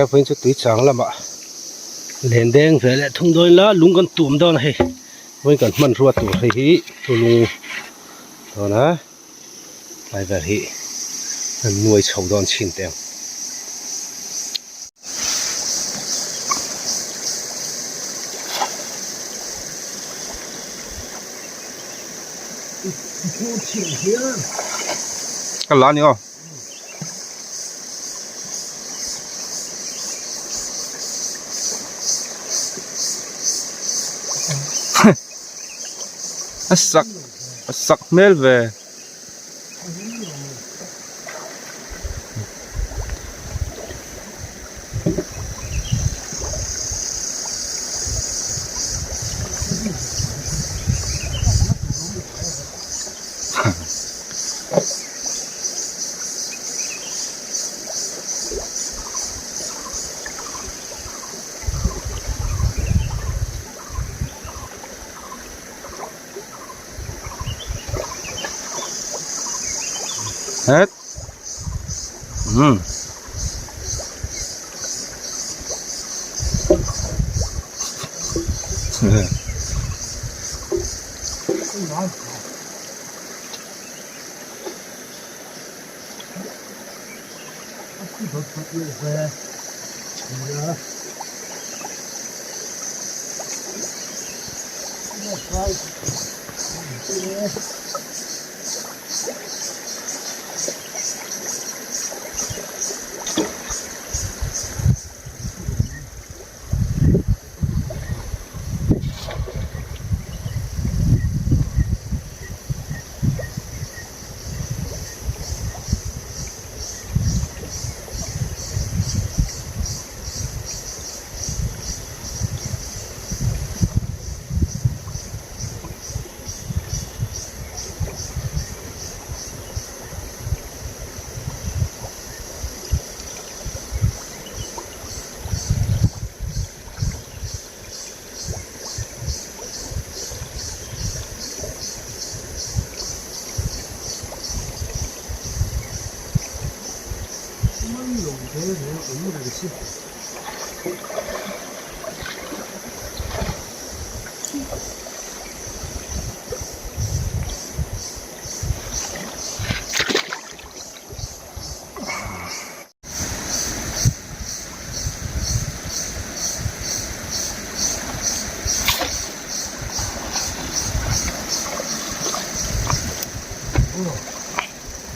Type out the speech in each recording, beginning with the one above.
Vawiin chu tui chang lamah len deng ve leh thung dawn ila lung kan tuam dawn a hei vawiin kan hmanrua tur hei hi lung dawn a tlai vel hi an nuai chho dawn chhin teh ang. Ka la ni aw. A sak a sak hmel ve. Het umm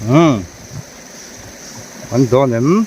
Umm an dawn em?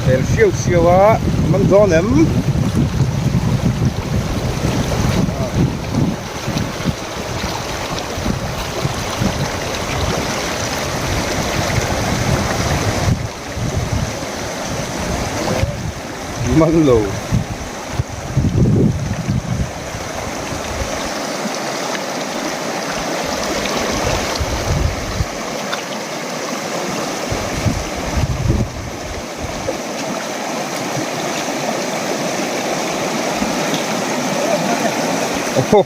Hel hriau hriau a man dawn em? Man lo. Oho.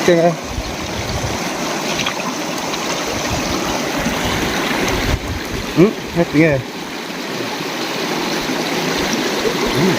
Keng e. Um heti nge. Um.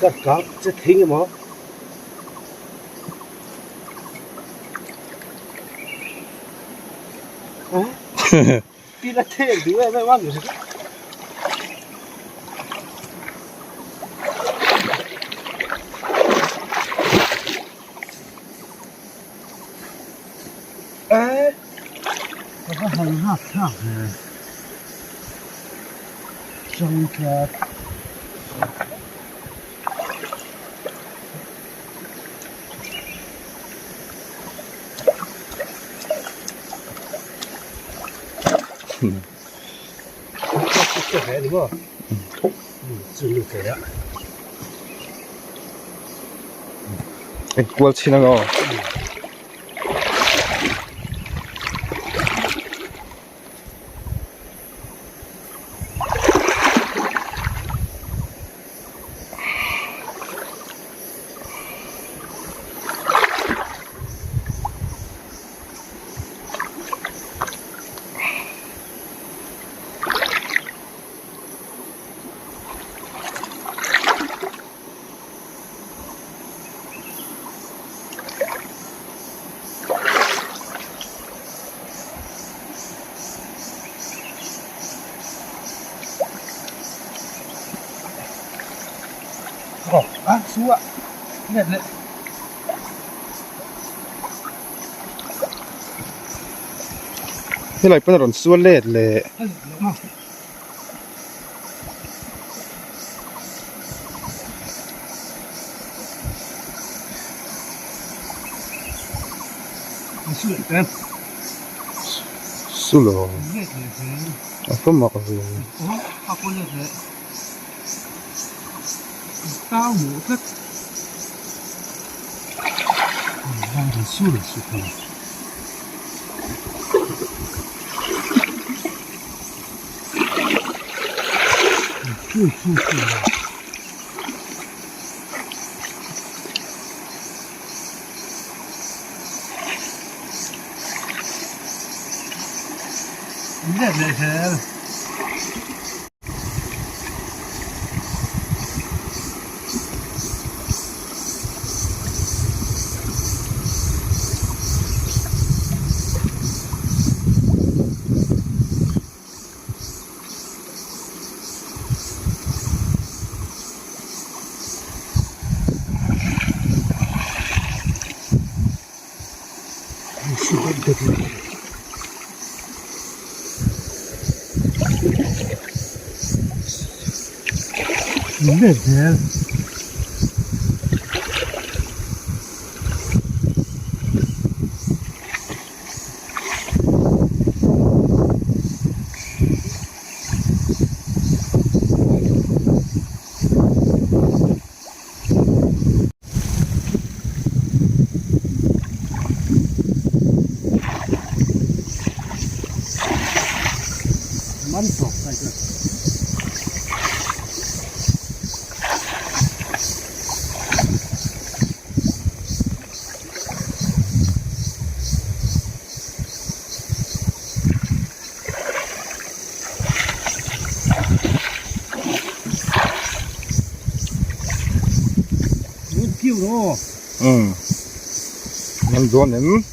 Kar kang che thei nge maw? Ti la thek duh em em a ni. Eh, ka va han rap thlak ve. Chang tlat. En kual chhin ang aw. Helai pawn a rawn sual let leh. Sulo a fa mak ve. Umm man dawn em.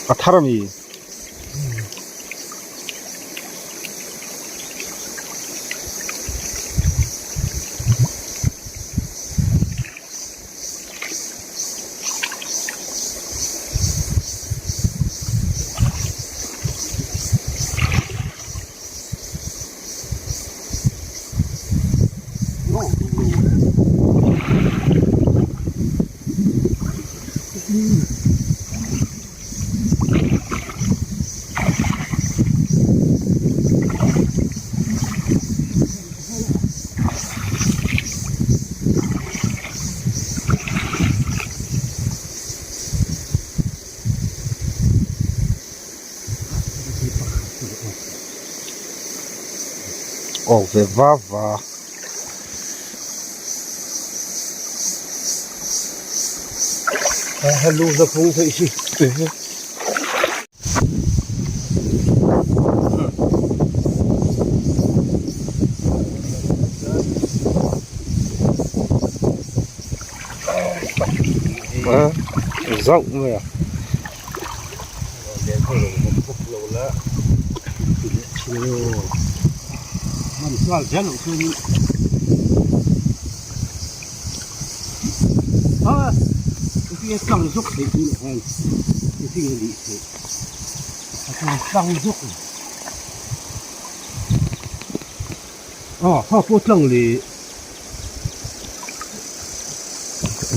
A thar a mi. Awk ve va va. A lu na phung theih hi. Zauh mai a.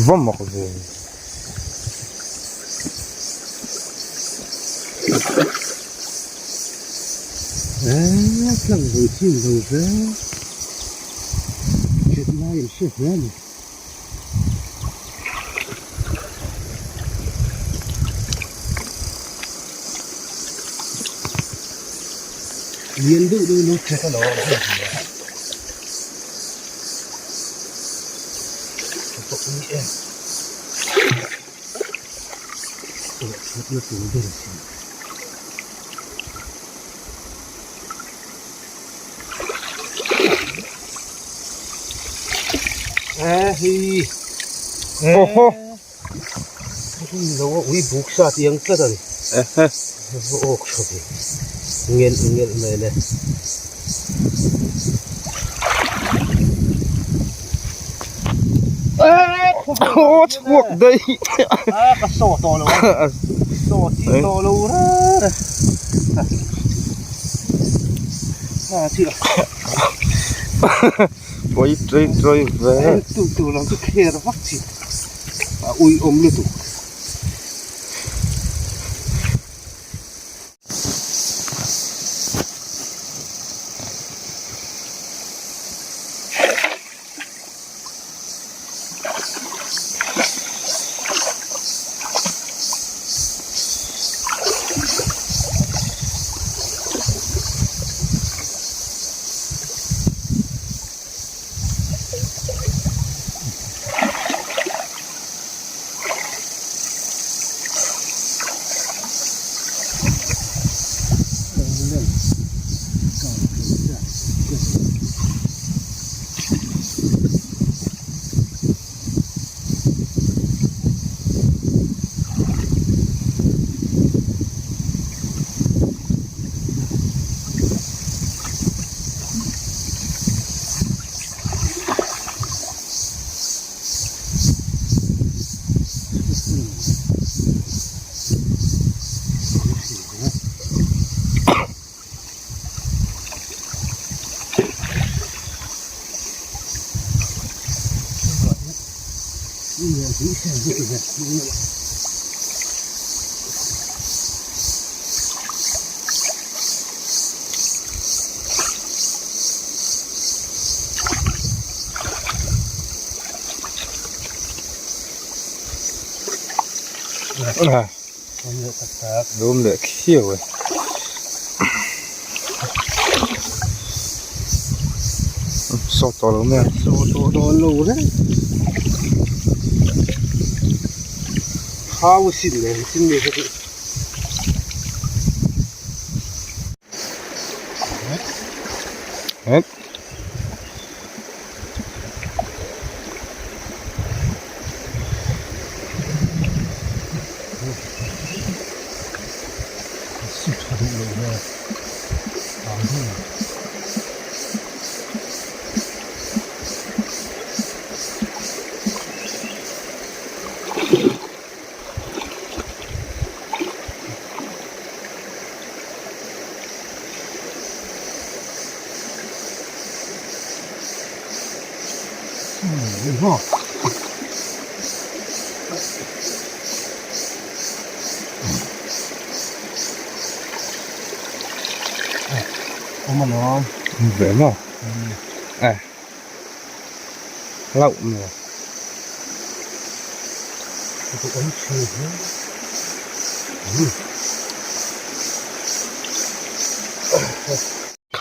Va mak ve. Eee tlang vawi chin lo ve hriat lai an hre hle a ni. Lian deuh deuh in lo chet a lo awm hei hle a. Awhaw Ui buk sa tih ang tlat a ni awk tha ve ngelh ngelh mai le. Aw chhuak daih a ka saw tawh lo a saw chi tawh lo reng a chi pawi trawi trawi ve tu tu lam chu kher vak chi a ui awm lutuk. Lum leh khiau e. Saw tawh lo mai a. Saw tawh dawn lo reng. Hau sin leh sin ni hek. Het. Ve maw eh hlauh maw.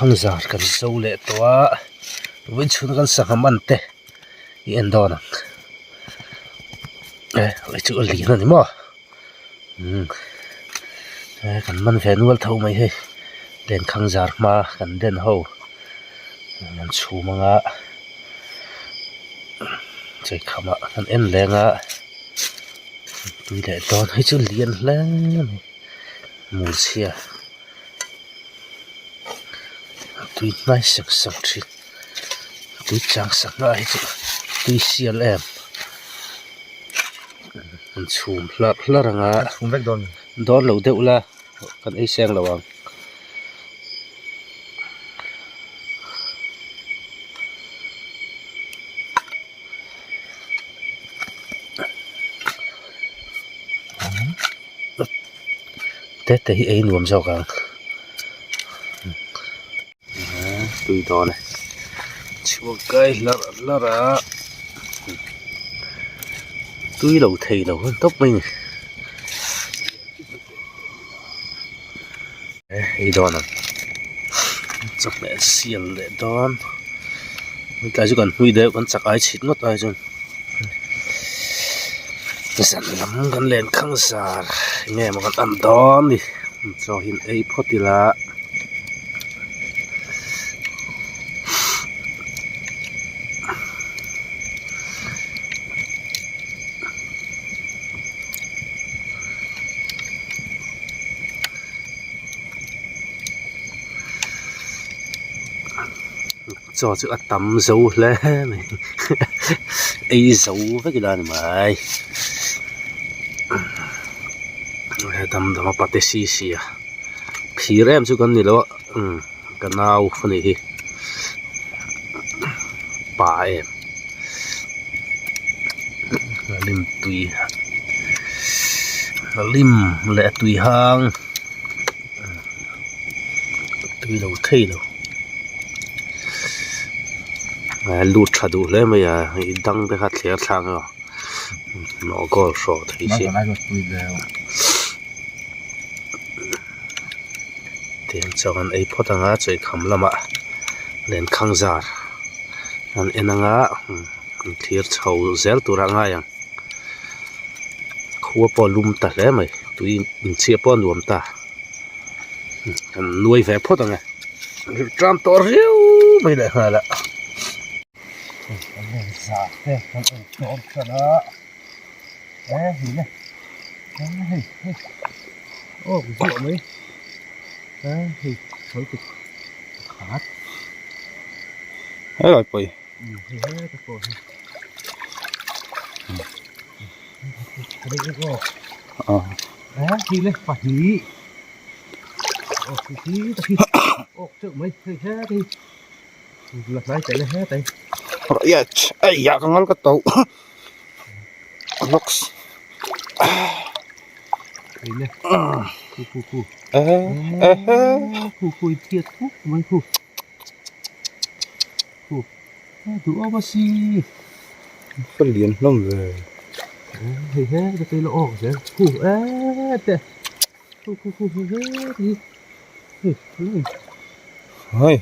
Lenkhang zar kan zo leh tawh a, vawiin chhuna kan sangha man te i en dawn ang e hei chu a lian a ni maw umm he kan man ve nual tho mai hei lenkhang zar hma kan den ho an chhum anga chawikhamah kan en leng a tui leh dawn hei chu lian hle mai murchhia. Tui hnai sak sak thin tui chang sak na hi chu tui sial em an chhum hlarh hlarh ang a chhum vek dawn dawn lo deuh la kan ei seng lo ang. Te te hi ei nuam zawk ang tui dawn e chhuak kai hlarh hlarh a tui lo thei lo hun tawp mai a ni ei dawn ang chawhmeh siam leh dawn tlai chu kan hlui deuh kan chak ai chhit ngawt ai chuan. Zan lam kan len khang zar enge maw kan an dawn ni chaw hi ei phawt ila. Chaw chu a tam zo hle mai ei zo vek ila ni mai he dam dam a pate si si a phir em chu kan ni lo a umm ka nau a nih hi pa em lim tui lim leh a tui hang tui lo thei lo. Lut tha duh hle mai a ih dang te kha thler thlak a hnawh goal hrawh thei si tiang chuan an ei phawt ang a chawikham lamah lenkhang zar an en ang a an thlir chho zel tur a ngai ang khua pawh a lum ta hle mai tui inchhiah pawh a nuam ta an nuai ve phawt ang e. Ram tawh riau mai leh nghal a. Kan en zah te kan en tlawm than a e hei le e hei hei aw zuah mai e hei sawi tuk khat helai pawh hi hei heta pawh hi e hei le pahnih. Ai ya ka ngal ka tau locks ka lian hlawm ve. Hei.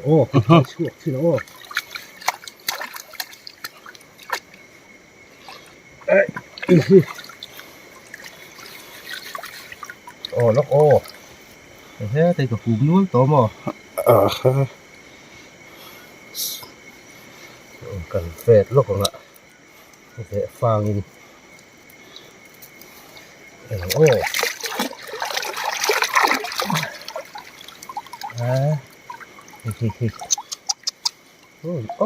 Aw chhuak thin aw. Aw lawk aw. He te ka hum nual tawh maw. Aha. Kan vet lawk ang a veh fangin eng aw a hi hi hi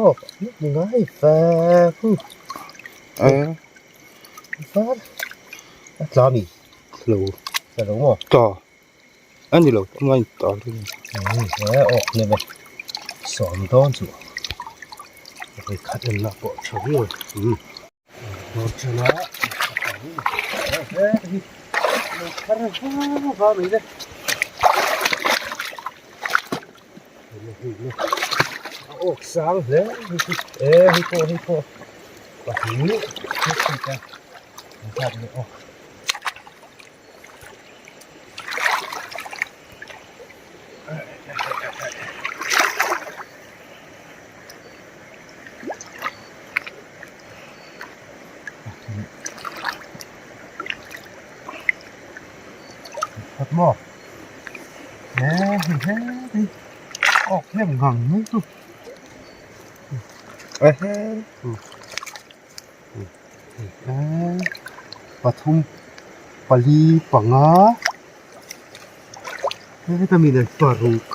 aw ni ngai va khu var a tla mi lo tla lo maw tla. A ni lo tunga in tar hi. He awk nge maw sawm dawn chu hei khat en lah pawh tha viau um dawr ṭan a he hi lo thar va va mai le a awk sang hle hei chu e hei pawh hei pawh pahnih a Pakhat maw? He hei he hei awk hnem ngang mai chu. Ehe. Pathum pali panga heta mi nen paruk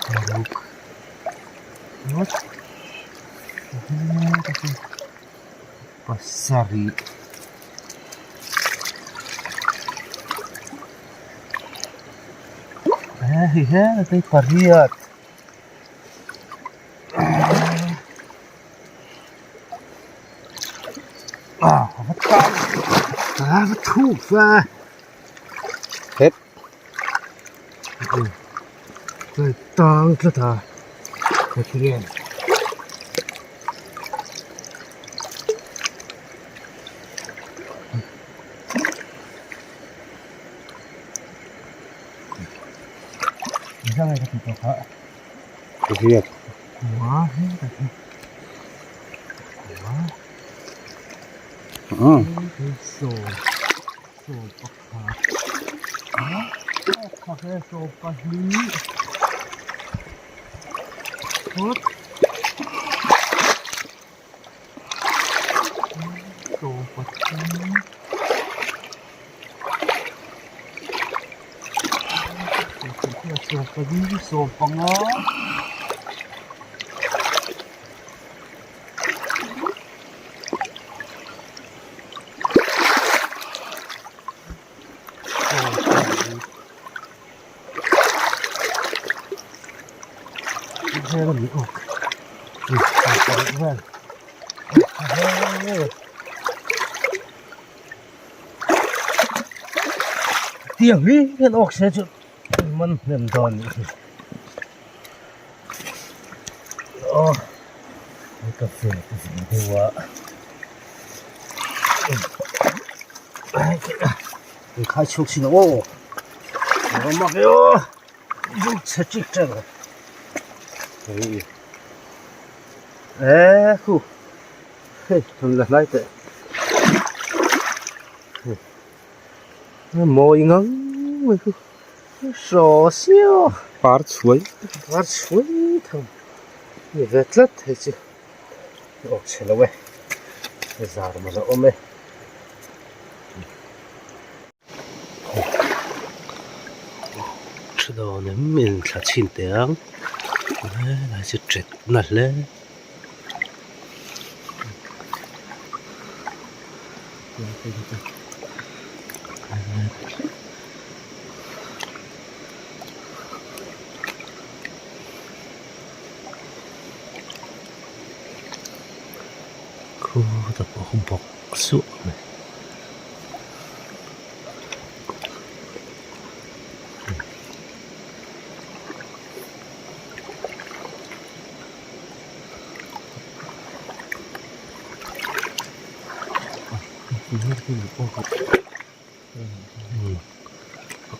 paruk ngawt heta chu pasarih. Hei heta pariat. Het. Tang tlat a Pathian. Riat. Tiang hi hian awk se chu man hnem dawn nih hi aw ka ve ve deuh a khai chhuak sin aw a mak e aw chhe chik ṭek a e khu hei rawn la hlai teh. Mawi ngang mai chu saw siau a par chhuai par chhuai thang ni ve tlat hei chu awk chhe lo e zar man a awm e. Thu dawn em in thla chhin teh ang helai chu ṭet na hle. Khu ta pawh khu bawk suah mai.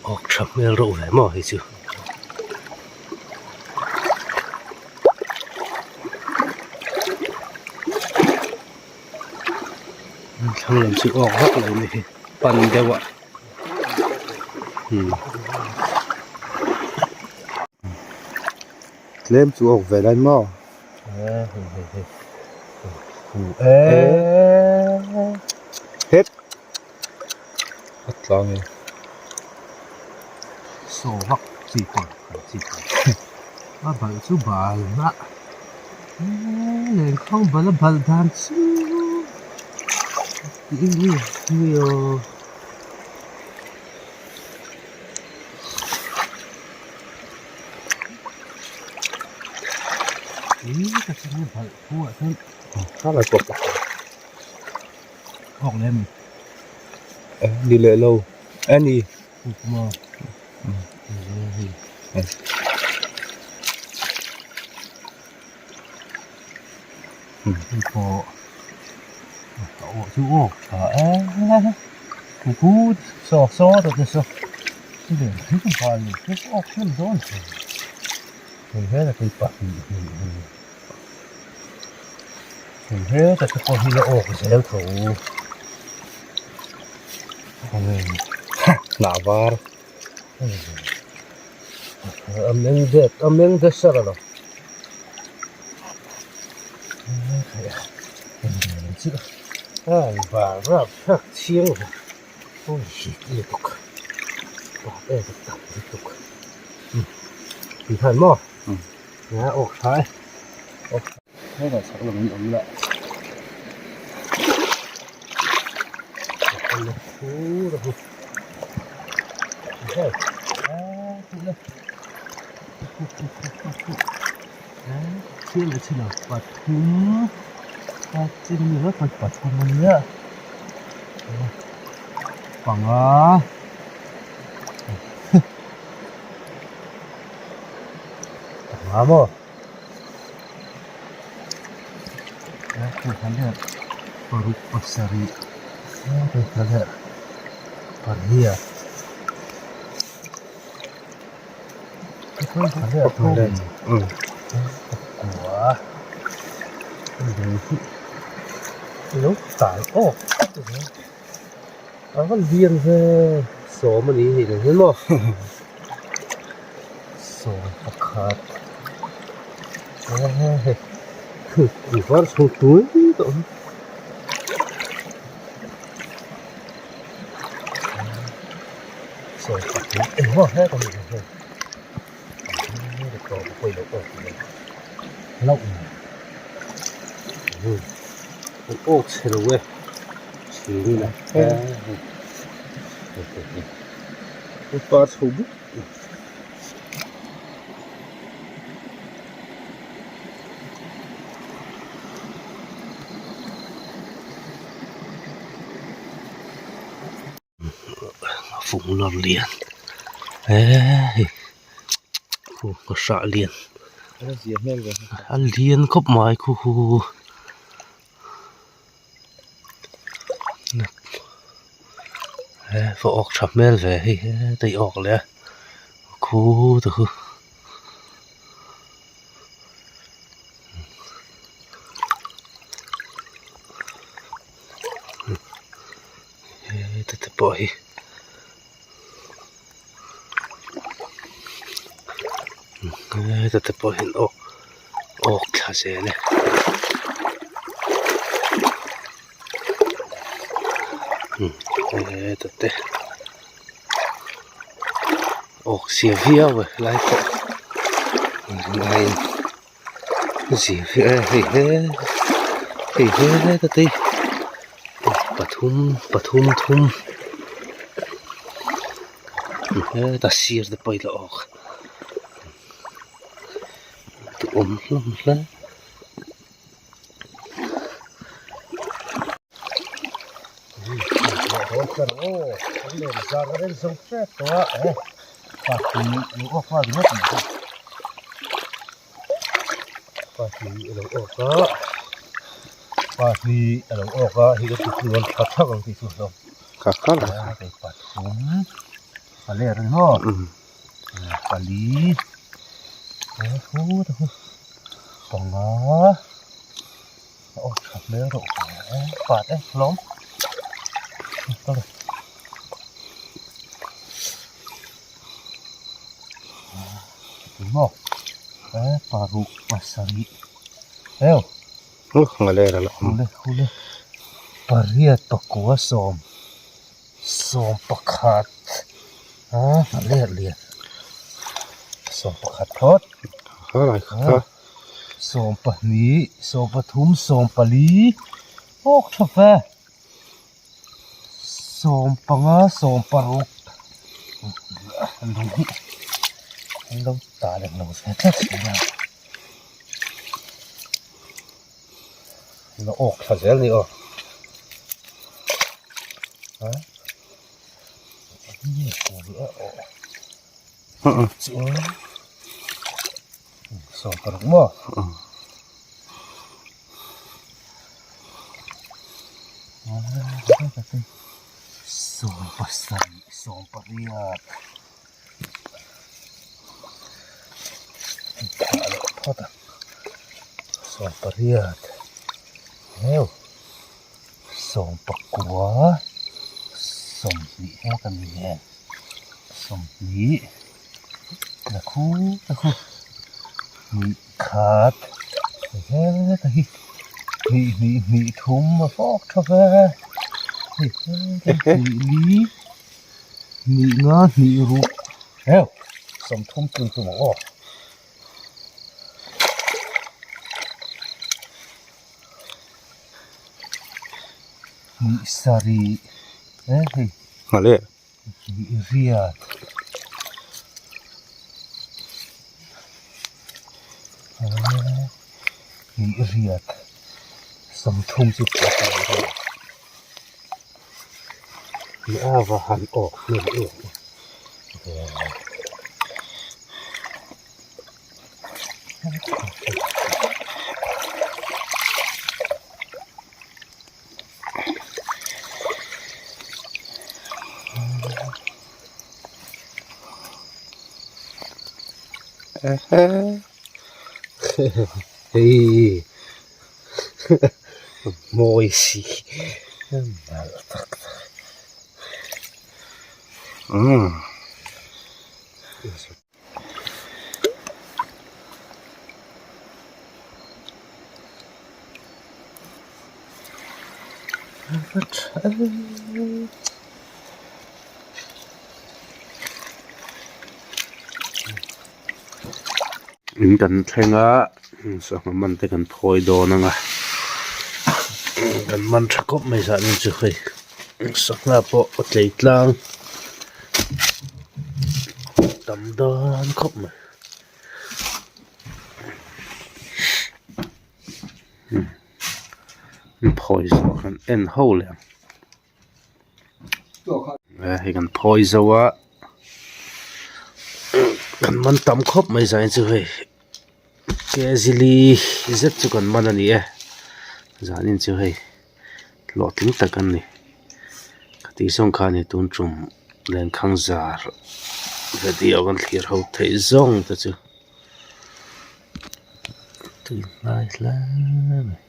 Awk tha hmel reuh ve maw hei chu. Thlang lam chu awk vak lo ni hi pan deuh a. Tlem chu awk ve lai maw? Het. A tlang e. Saw vak chi pawh chi pawh. A bal chu bal na. Lenkhawng bal a bal dan chu tih hi ni aw. Ni leh lo a ni. Hnah var a meng det a meng det sar a lo var chiang lutuk lutuk tikhan maw a awk tha e hetah chhak lam in awm lah pathum ania panga panga maw paruk pasarih pariat pakua lo tai awk a va lian ve sawm a ni hei lo hi maw sawm pakhat hei var chho tui tawh hi sawm pakhat engmaw hlek a ni hei aw chhe lo e chhing a par chho buk Fung lawr lian eee khu ka hrah lian a lian khawp mai khu khu he va awk tha hmel ve hei heta i awk leh a khu te khu. Heta te pawh hi heta te pawh hian awk awk thla zel e. Heta te awk zia viau e helai pawh zia viau e hei he hei heta te hi pathum pathum thum heta sir te pawh hi la awk duhawm hlawm hle. Pahnih a lo awk a pahnih a lo awk a hei ka tluan tha thak ang tih chu hlawm kha kha hei pathum pali a ring aw pali panga a awk tha hmel reuh hle pat e hlawm. Maw e paruk pasarih heu ngalera la hule hule pariat pakua sawm sawm pakhat a ngaler lian sawm pakhat phawt sawm pahnih sawm pathum sawm pali awk tha ve. Sawm panga sawm paruk lung hi an lo tah leh lo ve tlat si a la awk thla zel a ni aw a chuan sawm paruk maw. Sawm pasarih sawm pariat phawt a sawm pariat heu sawm pakua. sawmhnih heta mi hian sawmhnih la khu ta khu hnih khat heta hi hnih hnih hnih thum a fawk tha ve hei hnih li hnih nga hnih ruk heu sawmthum tlun tum ang aw. Hnih sarih e hei Ngale hnih riat hnih riat sawmthum chu a va han awk hmel em em. Hei mawi si nalh tak tak. In kan thleng a sangha man te kan phawi dawn ang a kan man tha khawp mai zah nen chu hei sangha pawh a tlei tlang. Tam dawn khawp mai phawi zawh kan en ho leh ang hei kan phawi zo a kan man tam khawp mai zai chu hei kg li zet chu kan man a ni e zanin chu hei hlawhtling tak an ni ka tih zawng kha a ni tun tum lenkhang zar video kan thlir ho theih zawng te chu tui hnai hle mai.